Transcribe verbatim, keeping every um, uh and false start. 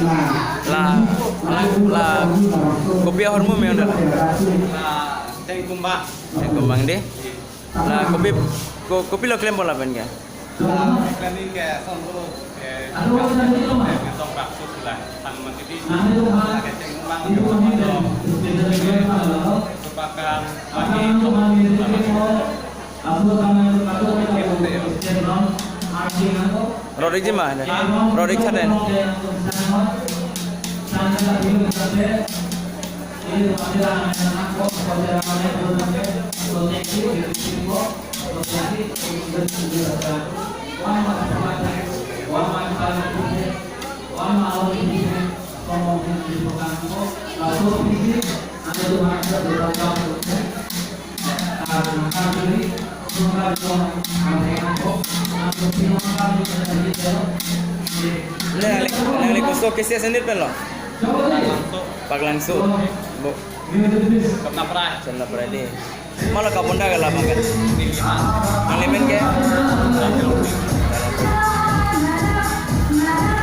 La, la, la, kopi ahormu me-ong da? La, Tengkumbang. Tengkumbang dei. La, kopi, ko-, kopilo klem bola pen ke? La, klem ke songkulu, eh, eh, song raksu sila, Hanuman Titi. La, ke Tengkumbang, Supakan, Pagi, Rot-ik ji ma, ne? Rot-ik tha dei. Nangli, nangli koso K C S anit pen lo? Paklangso. Bo. Chonaprai. Chonaprai dei. Malo kapunda ke labang ke? Nangli men ke?